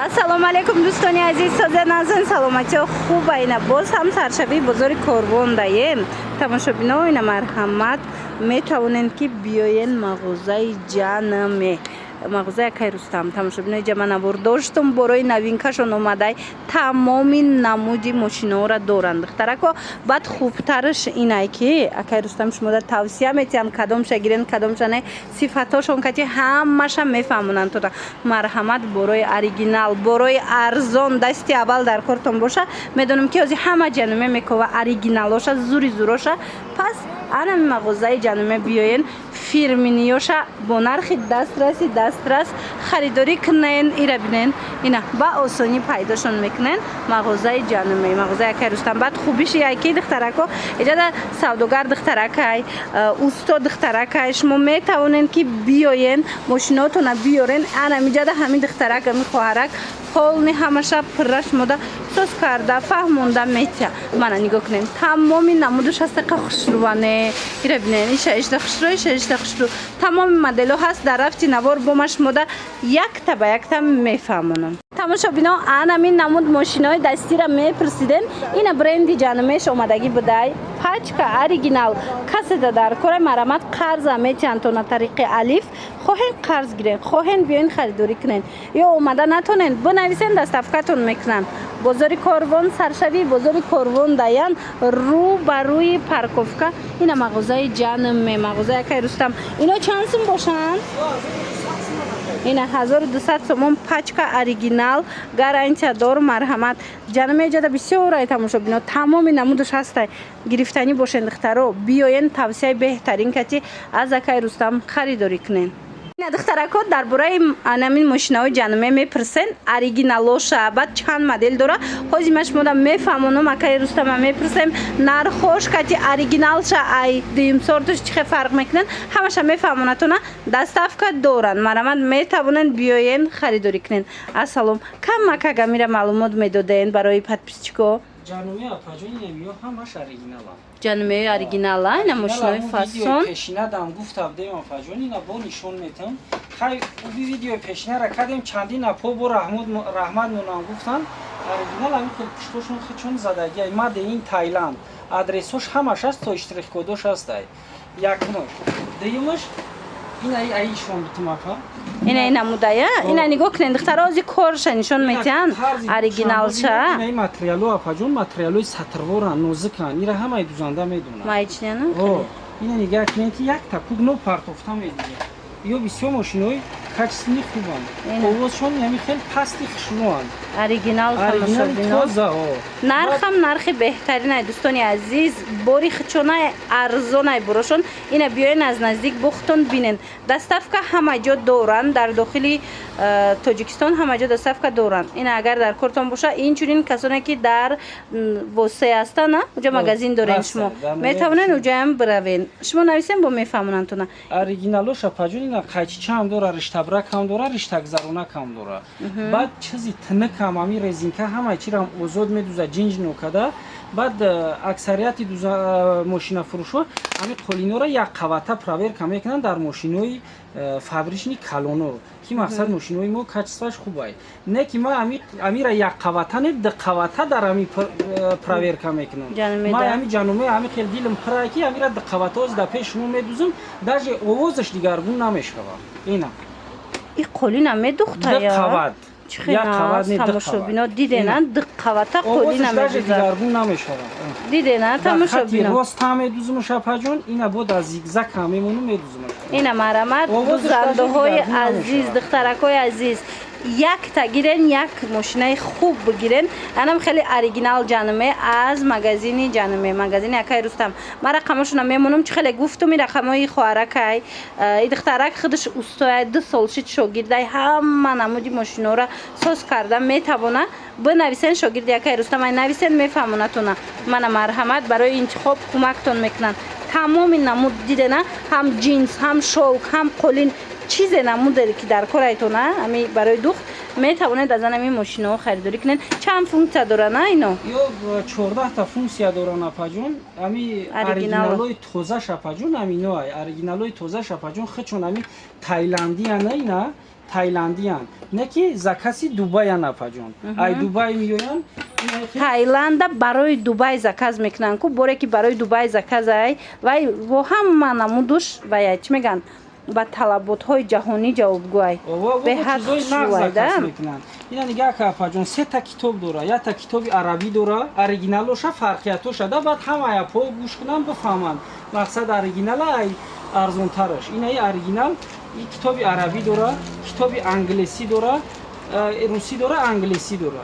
Ассалому алайкум, дӯстони азиз, соза назан, саломатиё хуба. Ина боз ҳам саршавии бозори Корвон даем. Тамошобино, ина марҳамат, метавонед, ки биёен мағозаи Ҷанме, мағозаи акай Рустам. Тамошобинои ҷама, навор доштум, борои новинкашон омадай, тамоми намуди мошиноро доранд, духтарако. Баъд хубтараш инай, ки акай Рустам шумода тавсия метиҳанд, кадомша гирен, кадомша не, сифатҳошон кати ҳамаша мефаҳмонанд тода. Марҳамат, борои оригинал, борои арзон, дасти аввал дар кортон боша. Медонам, ки ҳозир ҳама Ҷануме мекова оригиналоша, зури зуроша. Пас анами мағозаи Ҷануме биёен, фирменныйоша бо нархи дастраси дастрас харидорӣ кунен. Ира бинен, ина ба осонӣ пайдошон мекунен. Мағозаи Ҷануме, мағозаи акай Рустам. Баъд хубиши яки, духтарако, иҷада савдогар духтаракай, усто духтаракай. Шумо метавонед, ки биёен, мошинотона биёрен, анамиҷада ҳамин духтарак, ҳамин хоҳарак полный ҳамаша пурра шумода соз карда, фаҳмонда метия. Мана нигоҳ кунем, тамоми намудуш ҳаст, қа хушрӯване. Ира бинен, иша ишда хушрӯ, иша ишда хушрӯ, тамоми моделҳо ҳаст. Дар рафти навор бо ма шумода якта ба якта мефаҳмонам. Тамошобино, анамин намуд мошинои дастира мепурсиден. Ина бренди Ҷанумеш омадагӣ будай, пачка оригинал. Каседа дар кора, марамат, қарза метиҳанд то на тариқи Алиф. Хоҳен, қарз гирен, хоҳен, биёен, харидорӣ кунен. Ё омада натонен, бинависен, доставкатон мекунанд. Бозори Корвон, саршавии бозори Корвон даян, рӯ ба рӯи парковка. Ина мағозаи Ҷанме, мағозаи акай Рустам. Ино чанд сум бошанд? Ина 1200 сомон, пачка оригинал, гарантия дор. Марҳамат, Ҷанме ҷада бисёрай. Тамошобино, тамоми намудаш ҳастай. Гирифтанӣ бошен, духтаро, биёен, тавсияи беҳтарин кати аз акай Рустам харидорӣ кунен. Ина, духтарако, дар бораи анамин мошинаҳои Ҷануме мепурсен, оригиналоша, баъд чанд модел дора. Ҳозир ма шумода мефаҳмонам, акаи Рустама мепурсем, нархош кати оригиналша ай дуюм сорташ чӣ хел фарқ мекунанд, ҳамаша мефаҳмонатона. Доставка доранд, марамат, метавонанд, биёен, харидорӣ кунен. Ассалом, камака гамира маълумот медодаен барои подписчико. Ҷануми, апаҷони, ё ҳамаш оригиналам. Ҷанумеи оригинала, ина мошинои фасон. Пешинадам гуфта будем, апаҷон, ина бо нишон метам. Хай, уби видеои пешинара кардем, чандин апо бо раҳмат монам гуфтан. Оригинал ҳамин хел пуштошон хичон задагиай, made in Таиланд, адресош ҳамаш аст, то штрихкодош ҳастай. Якумаш. Дуюмаш, ина аишон битум, апа. Ина ина мудая, ина нигоҳ кунед, духтаро, ози корша нишон метиҳанд, оригиналша. Ина материало, апаҷон, материалои сатрворан, нозикан, ира ҳамаи дузанда медонад. Маичняна. Ина нигоҳ кунед, ки як такук но партофта медиҳад. Ё бисёр мошинои качественный, хубанд, овозшон ҳами хел пасти, хушрӯанд. Оригинал, тамошобино. Нархам нархи беҳтаринай, дӯстони азиз, бори хичонай, арзонай борошон. Ина биёен, аз наздик бухтон бинен. Доставка ҳама ҷо доранд, дар дохили Тоҷикистон ҳама ҷо доставка доранд. Ина агар дар кортон боша, инчунин касоне ки дар Восе ҳастанд, уҷа магазин дорен, шумо метавонен уҷаям биравен. Шумо нависен, бо мефаҳмонанд-тона. Оригиналош, апаҷон, ина қайчичаам дора, риштабракам дора, риштагзаронакам дора. Баъд чизи тиныкам, ҳами резинка, ҳамаи чирам озод медуза, ҷинҷ нокада. Баъд аксарияти мошинафурӯшҳо ҳами қолинора як қавата проверка мекунанд дар мошинои фабричный калоно, ки мақсад мошинои мо качествоаш хубай. Не ки ма амира як қавата не, ду қавата дар ҳами проверка мекунам. Ма ҳами Ҷануме ҳами хел дилм пирай, ки амира ду қавата оз дар пеш шумо медузам, даже овозаш дигаргун намешавад. Ина. И қолина медухтая. Ду қават. Чӣ хел, тамошобино, дидена, ду қавата қолина медузад, дигаргун намешавад. Дидена, тамошобино. Рост ҳам медузумаш, апаҷон, ина бо дар зигзаг ҳам мемону, медузумаш. Ина марамат, дузандаҳои азиз, духтаракҳои азиз, якта гирен, як мошинаи хуб бигирен, анам хеле оригинал Ҷануме, аз магазини Ҷануме, магазини акай Рустам. Ман рақамошона мемонам, чӣ хеле гуфтум, и рақамҳои хоҳаракай. И духтарак худаш устоя, 2 сол шид шогирдай, ҳама намуди мошинора соз карда метавона. Бинависен, шогирди акай Рустам ай, нависен, мефаҳмонатона. Мана марҳамат, барои интихоб кӯмактон мекунанд. Тамоми намуд дидена, ҳам ҷинс, ҳам шёлк, ҳам қолин, чизе намуде ки дар корайтона, ами барои духт, метавонед аз анами мошинаҳо харидорӣ кунед. Чанд функсия дорана ино? Ё 14та функсия доран, апаҷон. Ами оригиналои тозаш, апаҷон, амино оригиналои тозаш, апаҷон, хичон ами тайландияна. Ина Тайландиян, не ки закази Дубаян, апаҷон, ай Дубай меоянд. Таиланда барои Дубай заказ мекунанд ку. Боре ки барои Дубай заказ ай, вай бо ҳама намудуш вай, чӣ мегӯянд, ба талаботҳои ҷаҳонӣ ҷавобгӯай. Беҳад заказ мекунанд. Ина нигаҳ ка, апаҷон, сета китоб дора. Якта китоби арабӣ дора, оригиналоша, фарқиятоша да. Баъд ҳама апо гӯш кунанд, бифаҳманд. Мақсад, оригинала ай арзонтараш инаи оригинал. И китоби арабӣ дора, китоби англисӣ дора, русӣ дора, англисӣ дора.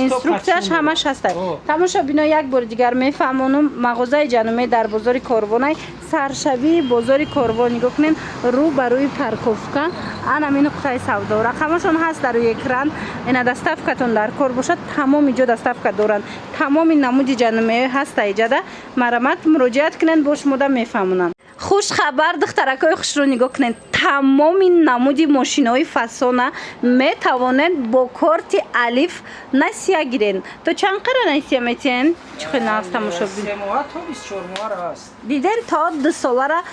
Инструкцияш ҳамаш ҳаста. Тамошобино, як бори дигар мефаҳмонам: мағозаи Ҷануме дар бозори Корвонай, саршавии бозори Корвон. Нигоҳ кунед, рӯ ба рӯи парковка анами нуқтаи савдо. Рақамашон ҳаст дар рӯи экран. Ина, доставкатон дар кор бошад, тамоми ҷо доставка доранд. Тамоми намуди Ҷануме ҳаста иҷада. Марамат, муроҷиат кунед, бо шумода мефаҳмонам. Хушхабар, духтаракҳои хушрӯ, нигоҳ кунед: тамоми намуди мошинои фасона метавонед бо корти Алиф насия гирен. То чанд қара насия метиҳен? Чӣ хел нағз, тамошобин! Диден, то 2 солара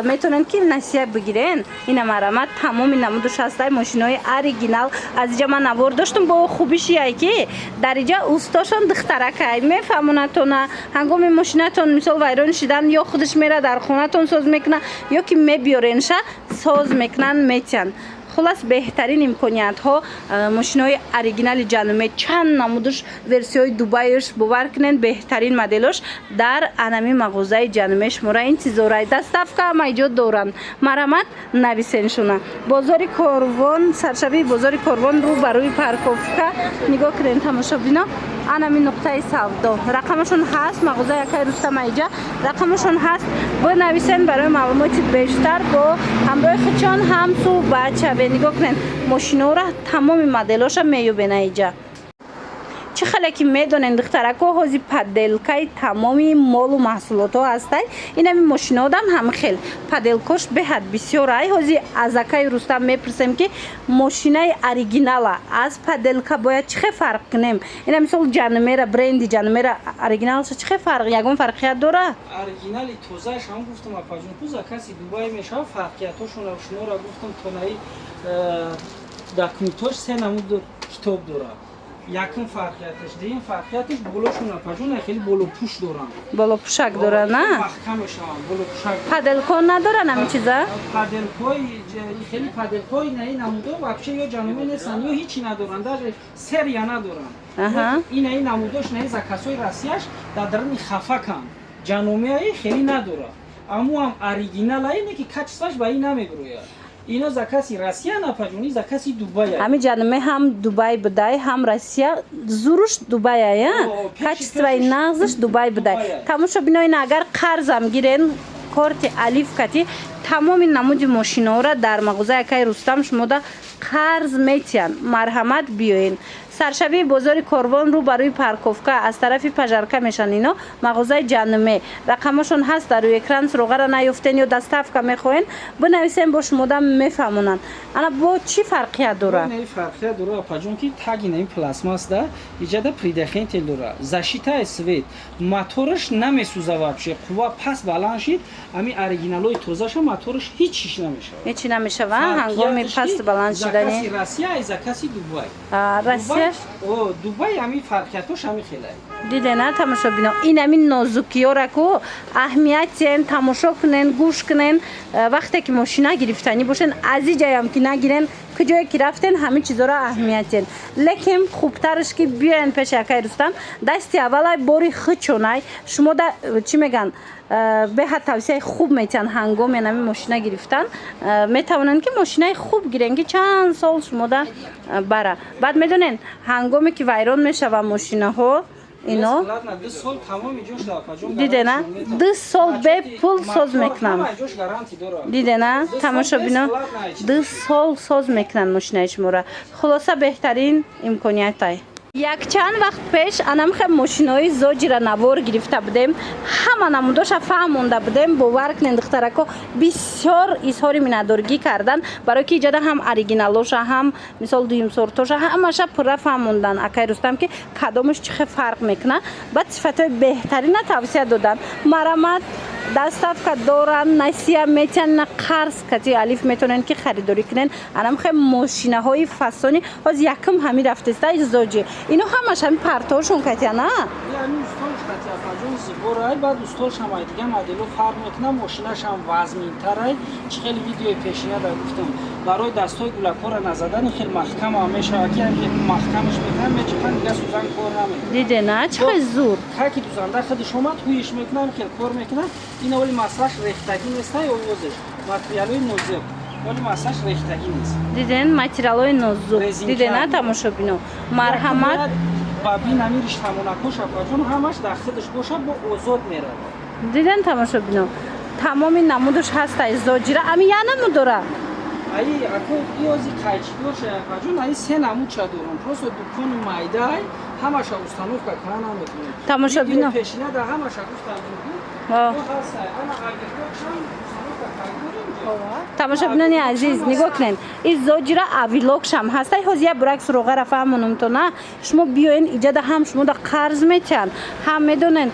метавонед ки насия бигирен. Ина, марамат, тамоми намудуш ҳастай, мошинои оригинал. Аз иҷа ман навор доштум. Бо хубишие ки дар иҷа устошон духтаракай, мефаҳмонатона. Ҳангоми мошинатон, мисол, вайрон шидан, ё худаш мера дар хонатон соз мекунад, ё ки мебиёренша, соз мекунанд, метиҳанд. Хулас, беҳтарин имкониятҳо. Мошинои оригинали Ҷануме, чанд намудуш, версияҳои Дубайш, бовар кунед, беҳтарин моделош дар анами мағозаи Ҷануме шумора интизорай. Доставка ҳама иҷо доранд. Марамат, нависеншуна. Бозори Корвон, саршавии бозори Корвон, рӯ ба рӯи парковка. Нигоҳ кунед, тамошобино, анами нуқтаи савдо. Рақамашон ҳаст, мағозаи акаи Рустам аиҷа рақамашон ҳаст, бинависен барои маълумоти бештар, бо ҳамроҳи худшон ҳам суҳбат шавед. Нигоҳ кунед, мошинора, тамоми моделоша меёбен аиҷа. Чӣ хеле ки медонем, духтарако, ҳози подделкаи тамоми молу маҳсулотҳо ҳастай. Инами мошинодам ҳам хел подделкош беҳад бисёр ай. Ҳози аз акаи Рустам мепурсем, ки мошинаи оригинала аз подделка бояд чӣ хел фарқ кунем. Ина, мисол, Ҷанумера, бренди Ҷанумера, оригиналша чӣ хел фарқ, ягон фарқият дора? Оригинали тозааш ҳам гуфтам, апаҷон, ку закази Дубай мешава. Фарқиятҳошонро шуморо гуфтам. Тонаи документош се намуд китоб дорад. Якум фарқияташ, дуюм фарқияташ, болошон, апаҷон, хеле болопӯш доранд. Болопӯшак дора, на? Маҳкам мешаванд, болопӯшак. Подделко надоранд ҳамин чиза? Подделкои хеле подделкои наи намудо вообще ё Ҷануме нестанд, ё ҳичи надоранд, даже серия надоранд. Инаи намудош, наи заказҳои Россияш дар даруни хафаканд, Ҷанумеаи хеле надорад. Амуам оригиналае, не ки качестваш ба ин намебирояд. Ино закази Россия, напаҷони, закази Дубай. Ҳами Ҷануме ҳам Дубай будай, ҳам Россия. Зуруш Дубая, качествои нағзаш Дубай будай. Тамошобино, ина, агар қарзам гирен корти Алиф кати, тамоми намуди мошиноро дар мағозаи акаи Рустам шумода қарз метиҳанд. Марҳамат, биёен. Саршавии бозори Корвон, рӯ ба рӯи парковка, аз тарафи пожарка мешан. Ино мағозаи Ҷануме, рақамошон ҳаст дар рӯи экран. Суроғаро наёфтен ё доставка мехоҳен, бинависен, бо шумода мефаҳмонанд. Ана, бо чӣ фарқият дора? Фарқият дора, апаҷон, ки таги наи пластмасс да иҷада предохранитель дора, защитаи свет, мотораш намесӯза вообще. Қувва пас баланд шид, ами оригиналои тозаша мотораш ҳеҷ чиш намешавад. Ҳечи намешава ҳангоми паст баланд шидани. Закази Россия и закази Дубай. Россия. Дубай, ами фарқиятош ами хелай. Дидена, тамошобино, ин ами нозукиёра ку аҳамиятен, тамошо кунен, гӯш кунен. Вақте ки мошина гирифтанӣ бошен, аз иҷаям ки нагирен, куҷое ки рафтен, ҳамин чизоро аҳамиятен. Лекин хубтараш ки биёен пеши акаи Рустам, дасти аввалай бори хучонай шумо да, чӣ мегӯянд, беҳад тавсияи хуб метиҳанд. Ҳангоми ами мошина гирифтан метавонанд ки мошинаи хуб гирен, ки чанд сол шумода бара. Баъд медонен, ҳангоме ки вайрон мешава мошинаҳо, ино дидена, 2 сол бепул соз мекунанд. Дидена, тамошобино, 2 сол соз мекунанд мошинаи шуморо. Хулоса, беҳтарин имкониятай. Якчанд вақт пеш анамхе мошинои Зоҷира навор гирифта будем, ҳама намудоша фаҳмонда будем. Бовар кунед, духтарако бисёр изҳори миннатдоргӣ кардан, барои ки иҷода ҳам оригиналоша, ҳам, мисол, дуюмсортоша, ҳамаша пурра фаҳмондан акай Рустам, ки кадомаш чӣ хел фарқ мекунад. Баъд сифатҳои беҳтарина тавсия доданд. Марамат. Доставка доранд, насия метиҳанд, на қарз кати алиф метавонед, ки харидорӣ кунед. Анам хе мошинаҳои фасони ҳоз якум ҳами рафтеста зоҷи. Ино ҳамаш ҳами партоҳошон катия, на? Ами устош кати, апаҷон, зиборай. Баъд устош ҳам ай дига модело фарқ мекунад, мошинаш ҳам вазминтарай. Чӣ хеле видеои пешина да гуфтам, барои дастҳои гулакҳоро назадани хел маҳкам ҳам мешавад, ки ҳам маҳкамаш мекунад, мечиқан, дига сӯзан кор намекунад. Диде, на, чӣ хел зур. Каки дузанда худаш омад, ҳуиш мекунад, хел кор мекунад. Ин оли маслаш рехтагӣ нестай, овозеш материалои нозук, оли маслаш рехтагӣ нест. Диден, материалҳои нозук. Резинка. Диде, на, тамошобино, марҳамат. Ба бин ами риштамонакош, апаҷон, ҳамаш дар худаш бошад, бо озод меравад. Диден, тамошобино, тамоми намудуш ҳастай. Зоҷира ами я намуд дора? Аи ако иози қайчидорша, апаҷон, аи се намудша дорам. Просто дукони майдай, ҳамаша установка кара наметонем. Тамошобино. Видеои пешина да ҳамаша гуфтам. Ҳастай, ана агрегатшам установка кардорем. Тамошобинони азиз, нигоҳ кунед, ин зоҷира оверлокшам ҳастай. Ҳозир як бурак суроға фаҳмонумтона. Шумо биёен иҷада, ҳам шумода қарз метиҳанд, ҳам медонен,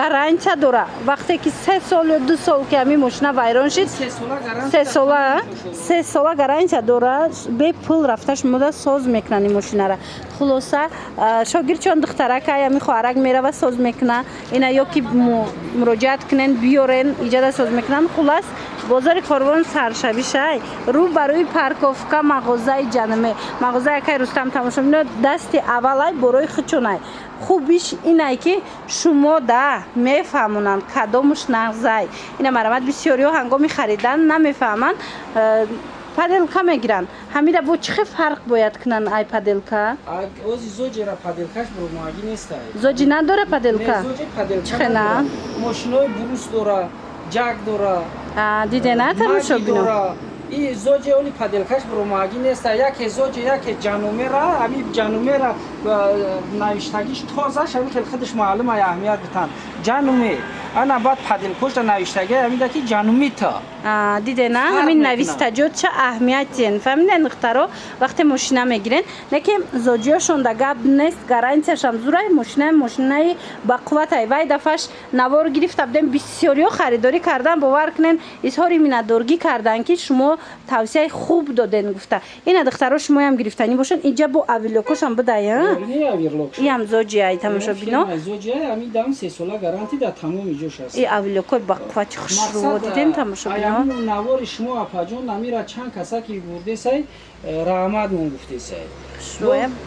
гарантия дора. Вақте ки 3 сол ё 2 сол ки ҳамин мошина вайрон шид, 3 сола, 3 сола гарантия дора, бепул рафта шумода соз мекунанд ин мошинара. Хулоса, шогирдчон, духтарака, ҳами хоҳарак мерава, соз мекуна ина, ё ки муроҷиат кунен, биёрен, иҷада соз мекунанд. Хулас, бозори Корвон саршавишай, рӯ барои парковка, мағозаи Ҷануме, мағозаи акай Рустам. Тамошо мино, дасти аввалай, борои хучонай. Хубиш инай, ки шумо да мефаҳмонанд, кадомуш нағзай. Ина марамат, бисёриҳо ҳангоми харидан намефаҳманд, поделка мегиранд. Ҳамира бо чӣ хел фарқ бояд кунанд ай поделка? Ози зоҷера поделкаш бурмоагӣ нестай. Зоҷи надора поделка? Зоҷи поделка. Чӣ хела? Мошинои Брус дора, Ҷак дора. Диде, на, тамошобино? И зоҷе оли поделкаш бурмоагӣ неста. Яке зоҷе, яке ҷанумера. Ами ҷанумера навиштагиш тозаш, ами хел худаш маълум ай, аҳамият битан. Ҷануме ана, баъд поделкошда навиштаги амида, ки ҷанумита. Диде, на, ҳамин навистаҷот ча аҳамиятен, фаҳмиден, духтаро? Вақте мошина мегирен, не ки зоҷиёшонда гап нест, гарантияшам зурай, мошина мошинаи бақувватай. Вай дафаш навор гирифта будем, бисёриҳо харидорӣ кардан, бовар кунен, изҳори миннатдоргӣ кардан, ки шумо тавсияи хуб доден, гуфта. Ина, духтаро, шумоям гирифтанӣ бошед, инҷа бо оверлокошам будай. Иам зоҷиай, тамошобино. И оверлокои бақуввати хушрӯ дидем, тамошобино. Навори шумо, апаҷон, намира чанд каса ки бурдесай, раҳмат мон гуфтесай,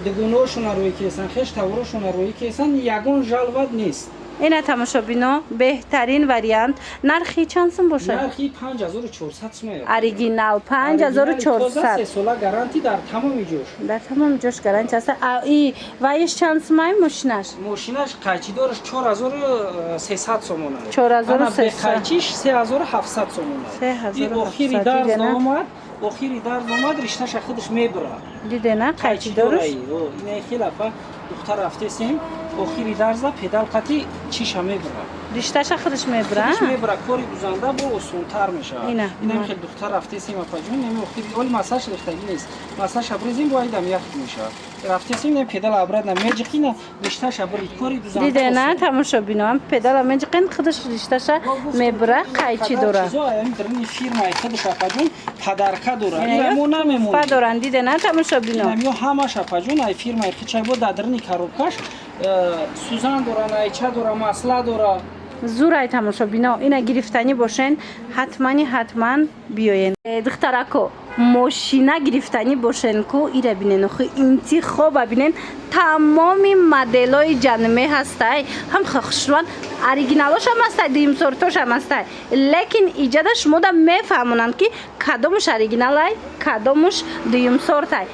дугуноҳошона рӯй кесан, хеш таворошона рӯй кесан, ягон жалоба нест. Ина, тамошобино, беҳтарин вариант. Нархи чанд сум бошад? Нархи 5400 сум. Оригинал 5400. 3 сола гарантӣ дар тамоми ҷош. Дар тамоми ҷош гарантия аст. И ваиш чанд сумай мошинаш? Мошинаш қайчидораш 4300 сомона. 4300. Қайчиш 3700 сомона. Охири дарз омад, охири дарз омад, ришташа худаш мебурад. Дидена, қайчидораш. Ина хел, апа, духтар рафтесем, охири дарза педал қати чиша мебурад. Ришташа худаш мебура. Худаш мебура, кори гузанда бо осонтар мешавад. Ина хел духтар рафтесем, апаҷон, неми охири оли масаш рехтагӣ нест, масаша брезем, бо айдам ях мешавад. Рафтесем, не, педал обратно меҷиқина, ришташа бурид, кори гузанда. Дидена, тамошобино, педала меҷиқин, худаш ришташа мебура, қайчи дора. Фирмаи худаш, апаҷон, подарка дора, ина мо намемонем. Доранд, дидена, тамошобино. Ё ҳамаш, апаҷон, ай фирмаи хичай, бо дар даруни коробкаш сӯзан дора, найча дора, масла дора. Зурай, тамошобино, ина гирифтанӣ бошен, ҳатмани ҳатман биёен. Духтарако, мошина гирифтанӣ бошен ку, ира бинен, охи интихоба бинен, тамоми моделои ҷанме ҳастай, ҳам хушрӯан, оригиналошам ҳастай, дуюмсортошам ҳастай, лекин иҷада шумода мефаҳмонанд, ки кадомуш оригиналай, кадомуш дуюмсортай.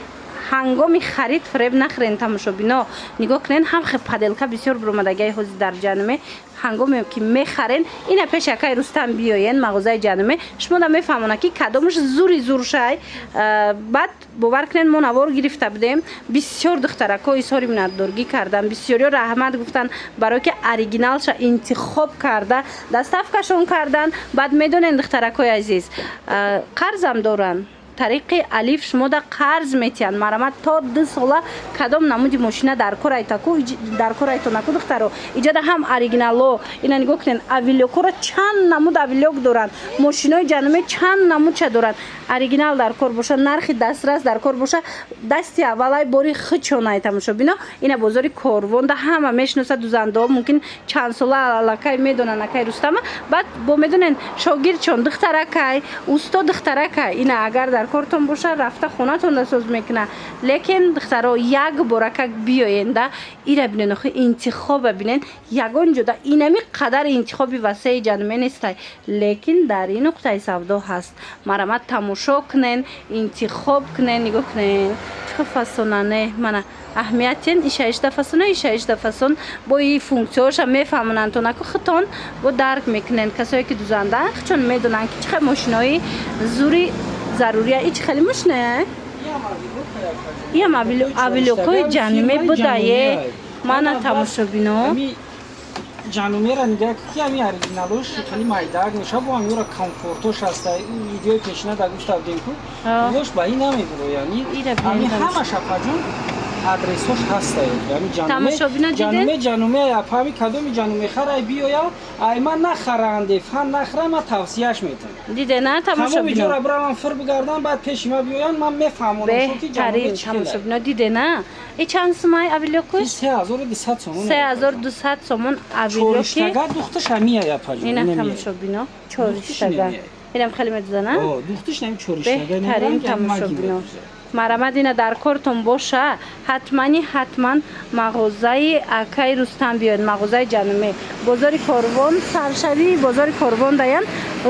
Ҳангоми харид фиреб нахӯрен, тамошобино. Нигоҳ кунен, ҳам поделка бисёр буромадагиай ҳозир дар ҷанме. Ҳангоме ки мехарен, ина пеш акай Рустам биёен, мағозаи ҷанме, шумо да мефаҳмонад, ки кадомаш зури зуршай. Баъд бовар кунен, мо навор гирифта будем, бисёр духтарако изҳори миннатдоргӣ кардан, бисёриё раҳмат гуфтан, барое ки оригиналша интихоб карда, доставкашон кардан. Баъд медонен, духтаракои азиз, қарзам доранд. Тариқи Алиф шумода қарз метиҳанд. Марҳамат, то 2 сола кадом намуди мошина дар кор айтаку, дар кор айтонаку, духтаро. Иҷода ҳам оригинало, ина нигоҳ кунед, авилёкҳоро, чанд намуд авилёк доранд, мошинои ҷануме чанд намудча доранд. Оригинал дар кор боша, нархи дастрас дар кор боша, дасти аввалай бори хичонай, тамошобино. Ина бозори Корвонда ҳама мешиносад, дузандаҳо мумкин чанд сола аллакай медонанд акай Рустама. Баъд бо медонен, шогирдчон духтаракай, усто духтаракай. Ина агар дар кортон боша, рафта хонатонда соз мекуна. Лекин, духтаро, як боракак биёен да ира бинен, охи интихоба бинен. Ягон ҷода инами қадар интихоби васеи ҷануме нестай, лекин дар ин нуқтаи савдо ҳаст. Марҳамат, тамошо кунен, интихоб кунен. Нигоҳ кунен, чӣ хел фасонане. Мана, аҳамиятен, ишаишда фасона, ишаишда фасон, бо и функсияҳоша мефаҳмонанд тонаку, худтон бо дарк мекунен. Касое ки дузандаанд, чун медонанд, ки чӣ хел мошинои зури зарурия. И чӣ хели мошинае? Иам авилёкҳои ҷануме будае. Мана, тамошобино. Ҷанумера нигаҳ, ки ҳами оригиналош хеле майдаак меша, бо ҳамиёра комфортош ҳаста. Видеои пешина да гуфта будем ку, ёш ба ин намебурояни. Ҳами ҳамаш, апаҷон, адресош ҳаста. Ҷануме, ҷануме, ҳами кадоми ҷануме харай биёя, ай ман нахаранде, фан нахара, ман тавсияш метам. Диде на, тамоми ҷора биравам, фир бигардам, баъд пеши ма биёян, ман мефаҳмонам, ки беҳтарин. Тамошобино, диде на, и чанд сумай авилёкуш? 3200 сомон. 3200 сомон авилёки. Чориштага, духташ ҳамия, апаҷон. Ина, тамошобино, чориштага, инам хеле медузана. Духташ нами чориштага. Беҳтарин, тамошобино. Марҳамат, ина дар кортон боша, ҳатмани ҳатман мағозаи акаи Рустам биёед. Мағозаи Ҷануме, бозори Корвон, саршавии бозори Корвон даян,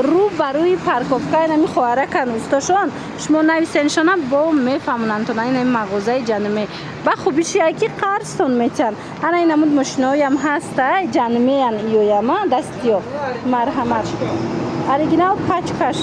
рӯ ба рӯи парковкаи нами хоҳаракан устошон. Шумо нависеншона, бо мефаҳмонандтон. Ина мағозаи Ҷануме ба хубишия, ки қарзтон метиҳанд. Ана ин намуд мошиноям ҳаста, ҷанумеян, иёяма дастиё. Марҳамат, оригинал пачкаш.